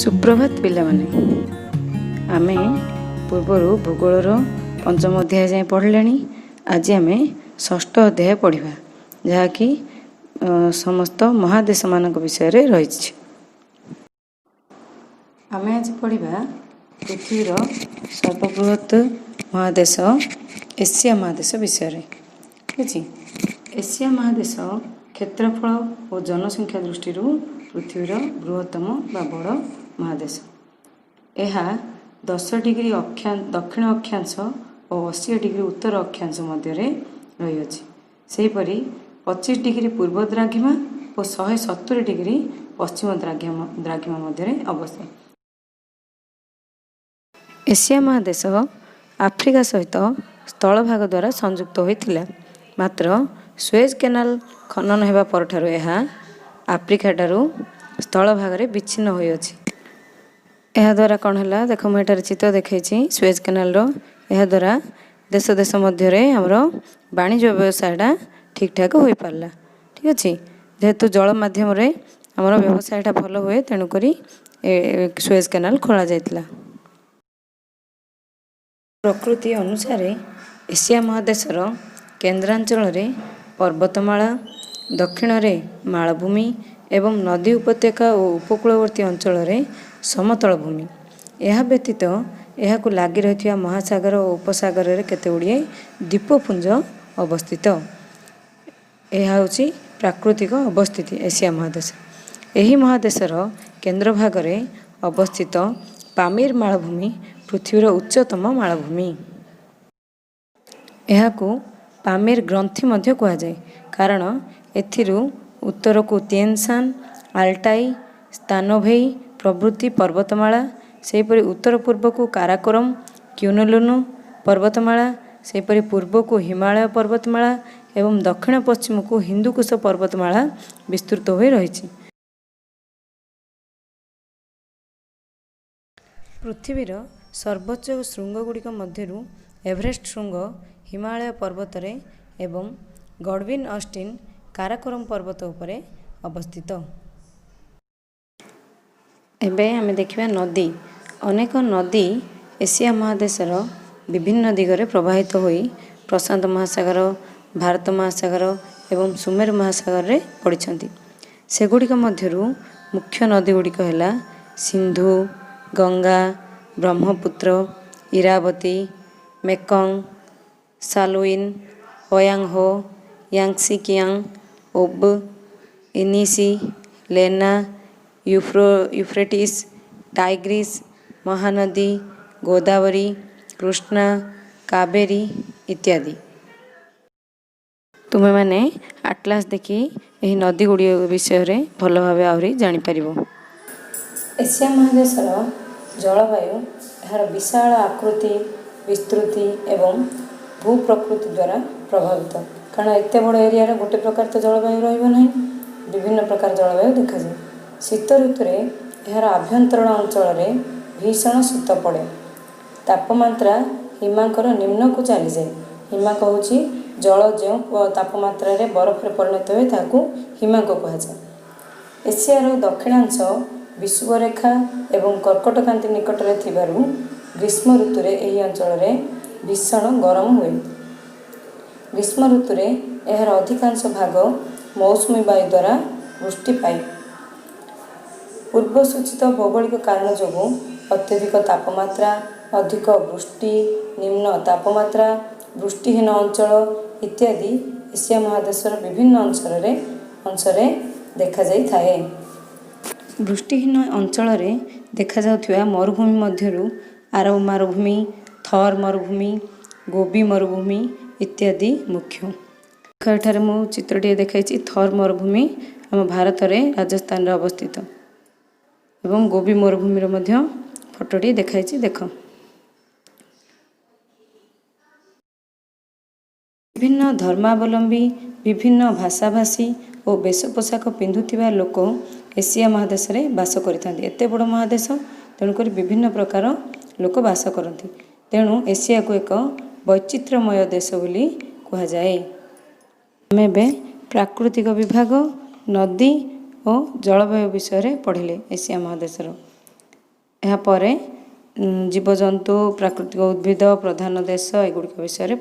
ସୁପ୍ରଭାତ ପିଲାମାନେ। ଆମେ ପୂର୍ବରୁ ଭୂଗୋଳର ପଞ୍ଚମ ଅଧ୍ୟାୟ ଯାଏଁ ପଢ଼ିଲେଣି। ଆଜି ଆମେ ଷଷ୍ଠ ଅଧ୍ୟାୟ ପଢ଼ିବା, ଯାହାକି ସମସ୍ତ ମହାଦେଶମାନଙ୍କ ବିଷୟରେ ରହିଛି। ଆମେ ଆଜି ପଢ଼ିବା ପୃଥିବୀର ସର୍ବବୃହତ୍ ମହାଦେଶ ଏସିଆ ମହାଦେଶ ବିଷୟରେ। ଠିକ୍ ଅଛି। ଏସିଆ ମହାଦେଶ କ୍ଷେତ୍ରଫଳ ଓ ଜନସଂଖ୍ୟା ଦୃଷ୍ଟିରୁ ପୃଥିବୀର ବୃହତ୍ତମ ବା ବଡ଼ ମହାଦେଶ। ଏହା 10 ଡିଗ୍ରୀ ଦକ୍ଷିଣ ଅକ୍ଷାଂଶ ଓ 80 ଡିଗ୍ରୀ ଉତ୍ତର ଅକ୍ଷାଂଶ ମଧ୍ୟରେ ରହିଅଛି। ସେହିପରି 25 ଡିଗ୍ରୀ ପୂର୍ବ ଦ୍ରାଘିମା ଓ 170 ଡିଗ୍ରୀ ପଶ୍ଚିମ ଦ୍ରାଘିମା ମଧ୍ୟରେ ଅବସ୍ଥିତ। ଏସିଆ ମହାଦେଶ ଆଫ୍ରିକା ସହିତ ସ୍ଥଳଭାଗ ଦ୍ୱାରା ସଂଯୁକ୍ତ ହୋଇଥିଲା। ମାତ୍ର ସୁଏଜ୍ କେନାଲ ଖନନ ହେବା ପରଠାରୁ ଏହା ଆଫ୍ରିକାଠାରୁ ସ୍ଥଳଭାଗରେ ବିଚ୍ଛିନ୍ନ ହୋଇଅଛି। ଏହାଦ୍ୱାରା କ'ଣ ହେଲା ଦେଖ, ମୁଁ ଏଠାରେ ଚିତ୍ର ଦେଖାଇଛି ସୁଏଜ୍ କେନାଲର। ଏହାଦ୍ୱାରା ଦେଶ ଦେଶ ମଧ୍ୟରେ ଆମର ବାଣିଜ୍ୟ ବ୍ୟବସାୟଟା ଠିକ୍ଠାକ୍ ହୋଇପାରିଲା। ଠିକ୍ ଅଛି। ଯେହେତୁ ଜଳ ମାଧ୍ୟମରେ ଆମର ବ୍ୟବସାୟଟା ଭଲ ହୁଏ, ତେଣୁକରି ଏ ସୁଏଜ୍ କେନାଲ ଖୋଳା ଯାଇଥିଲା। ପ୍ରକୃତି ଅନୁସାରେ ଏସିଆ ମହାଦେଶର କେନ୍ଦ୍ରାଞ୍ଚଳରେ ପର୍ବତମାଳା, ଦକ୍ଷିଣରେ ମାଳଭୂମି ଏବଂ ନଦୀ ଉପତ୍ୟକା ଓ ଉପକୂଳବର୍ତ୍ତୀ ଅଞ୍ଚଳରେ ସମତଳ ଭୂମି। ଏହା ବ୍ୟତୀତ ଏହାକୁ ଲାଗି ରହିଥିବା ମହାସାଗର ଓ ଉପସାଗରରେ କେତେଗୁଡ଼ିଏ ଦ୍ୱୀପପୁଞ୍ଜ ଅବସ୍ଥିତ। ଏହା ହେଉଛି ପ୍ରାକୃତିକ ଅବସ୍ଥିତି ଏସିଆ ମହାଦେଶ। ଏହି ମହାଦେଶର କେନ୍ଦ୍ରଭାଗରେ ଅବସ୍ଥିତ ପାମିର ମାଳଭୂମି ପୃଥିବୀର ଉଚ୍ଚତମ ମାଳଭୂମି। ଏହାକୁ ପାମିର ଗ୍ରନ୍ଥି ମଧ୍ୟ କୁହାଯାଏ, କାରଣ ଏଥିରୁ ଉତ୍ତରକୁ ତିଏନସାନ, ଆଲ୍ଟାଇ, ସ୍ତାନୋଭେଇ ପ୍ରଭୃତି ପର୍ବତମାଳା, ସେହିପରି ଉତ୍ତର ପୂର୍ବକୁ କାରାକୋରମ, କ୍ୟୁନଲୁନୁ ପର୍ବତମାଳା, ସେହିପରି ପୂର୍ବକୁ ହିମାଳୟ ପର୍ବତମାଳା ଏବଂ ଦକ୍ଷିଣ ପଶ୍ଚିମକୁ ହିନ୍ଦୁକୁଶ ପର୍ବତମାଳା ବିସ୍ତୃତ ହୋଇ ରହିଛି। ପୃଥିବୀର ସର୍ବୋଚ୍ଚ ଶୃଙ୍ଗଗୁଡ଼ିକ ମଧ୍ୟରୁ ଏଭରେଷ୍ଟ ଶୃଙ୍ଗ ହିମାଳୟ ପର୍ବତରେ ଏବଂ ଗଡ଼ୱିନ୍ ଅଷ୍ଟିନ୍ କାରାକୋରମ ପର୍ବତ ଉପରେ ଅବସ୍ଥିତ। ଏବେ ଆମେ ଦେଖିବା ନଦୀ। ଅନେକ ନଦୀ ଏସିଆ ମହାଦେଶର ବିଭିନ୍ନ ଦିଗରେ ପ୍ରବାହିତ ହୋଇ ପ୍ରଶାନ୍ତ ମହାସାଗର, ଭାରତ ମହାସାଗର ଏବଂ ସୁମେରୁ ମହାସାଗରରେ ପଡ଼ିଛନ୍ତି। ସେଗୁଡ଼ିକ ମଧ୍ୟରୁ ମୁଖ୍ୟ ନଦୀ ଗୁଡ଼ିକ ହେଲା ସିନ୍ଧୁ, ଗଙ୍ଗା, ବ୍ରହ୍ମପୁତ୍ର, ଇରାବତୀ, ମେକଙ୍ଗ, ସାଲୱିନ୍, ହୟାଙ୍ଗହୋ, ୟାଙ୍ଗସିକିଆଙ୍ଗ, ଓବ, ଇନିସି, ଲେନା, ୟୁଫ୍ରେଟିସ୍, ଟାଇଗ୍ରିସ୍, ମହାନଦୀ, ଗୋଦାବରୀ, କୃଷ୍ଣା, କାବେରୀ ଇତ୍ୟାଦି। ତୁମେମାନେ ଆଟଲାସ୍ ଦେଖି ଏହି ନଦୀ ଗୁଡ଼ିକ ବିଷୟରେ ଭଲ ଭାବେ ଆହୁରି ଜାଣିପାରିବ। ଏସିଆ ମହାଦେଶର ଜଳବାୟୁ ଏହାର ବିଶାଳ ଆକୃତି, ବିସ୍ତୃତି ଏବଂ ଭୂପ୍ରକୃତି ଦ୍ୱାରା ପ୍ରଭାବିତ। କାରଣ ଏତେ ବଡ଼ ଏରିଆର ଗୋଟେ ପ୍ରକାର ତ ଜଳବାୟୁ ରହିବ ନାହିଁ, ବିଭିନ୍ନ ପ୍ରକାର ଜଳବାୟୁ ଦେଖାଯାଏ। ଶୀତ ଋତୁରେ ଏହାର ଆଭ୍ୟନ୍ତରୀଣ ଅଞ୍ଚଳରେ ଭୀଷଣ ଶୀତ ପଡ଼େ। ତାପମାତ୍ରା ହିମାଙ୍କର ନିମ୍ନକୁ ଚାଲିଯାଏ। ହିମାଙ୍କ ହେଉଛି ଜଳ ଯେଉଁ ତାପମାତ୍ରାରେ ବରଫରେ ପରିଣତ ହୁଏ, ତାହାକୁ ହିମାଙ୍କ କୁହାଯାଏ। ଏସିଆର ଦକ୍ଷିଣାଂଶ ବିଷୁବରେଖା ଏବଂ କର୍କଟକ୍ରାନ୍ତି ନିକଟରେ ଥିବାରୁ ଗ୍ରୀଷ୍ମ ଋତୁରେ ଏହି ଅଞ୍ଚଳରେ ଭୀଷଣ ଗରମ ହୁଏ। ଗ୍ରୀଷ୍ମ ଋତୁରେ ଏହାର ଅଧିକାଂଶ ଭାଗ ମୌସୁମୀ ବାୟୁ ଦ୍ୱାରା ବୃଷ୍ଟି ପାଏ। ପୂର୍ବ ସୂଚିତ ଭୌଗୋଳିକ କାରଣ ଯୋଗୁଁ ଅତ୍ୟଧିକ ତାପମାତ୍ରା, ଅଧିକ ବୃଷ୍ଟି, ନିମ୍ନ ତାପମାତ୍ରା, ବୃଷ୍ଟିହୀନ ଅଞ୍ଚଳ ଇତ୍ୟାଦି ଏସିଆ ମହାଦେଶର ବିଭିନ୍ନ ଅଂଶରେ ଦେଖାଯାଇଥାଏ। ବୃଷ୍ଟିହୀନ ଅଞ୍ଚଳରେ ଦେଖାଯାଉଥିବା ମରୁଭୂମି ମଧ୍ୟରୁ ଆରବ ମରୁଭୂମି, ଥର୍ ମରୁଭୂମି, ଗୋବି ମରୁଭୂମି ଇତ୍ୟାଦି ମୁଖ୍ୟ। ଏଠାରେ ମୁଁ ଚିତ୍ରଟିଏ ଦେଖାଇଛି। ଥର୍ ମରୁଭୂମି ଆମ ଭାରତରେ ରାଜସ୍ଥାନରେ ଅବସ୍ଥିତ ଏବଂ ଗୋବି ମରୁଭୂମିର ମଧ୍ୟ ଫଟୋଟି ଦେଖାଇଛି, ଦେଖ। ବିଭିନ୍ନ ଧର୍ମାବଲମ୍ବୀ, ବିଭିନ୍ନ ଭାଷାଭାଷୀ ଓ ବେଶ ପୋଷାକ ପିନ୍ଧୁଥିବା ଲୋକ ଏସିଆ ମହାଦେଶରେ ବାସ କରିଥାନ୍ତି। ଏତେ ବଡ଼ ମହାଦେଶ, ତେଣୁକରି ବିଭିନ୍ନ ପ୍ରକାର ଲୋକ ବାସ କରନ୍ତି। ତେଣୁ ଏସିଆକୁ ଏକ ବୈଚିତ୍ର୍ୟମୟ ଦେଶ ବୋଲି କୁହାଯାଏ। ଆମେ ଏବେ ପ୍ରାକୃତିକ ବିଭାଗ, ନଦୀ ଓ ଜଳବାୟୁ ବିଷୟରେ ପଢ଼ିଲେ ଏସିଆ ମହାଦେଶର। ଏହାପରେ ଜୀବଜନ୍ତୁ, ପ୍ରାକୃତିକ ଉଦ୍ଭିଦ, ପ୍ରଧାନ ଦେଶ ଏଗୁଡ଼ିକ ବିଷୟରେ ପଢ଼ିବା।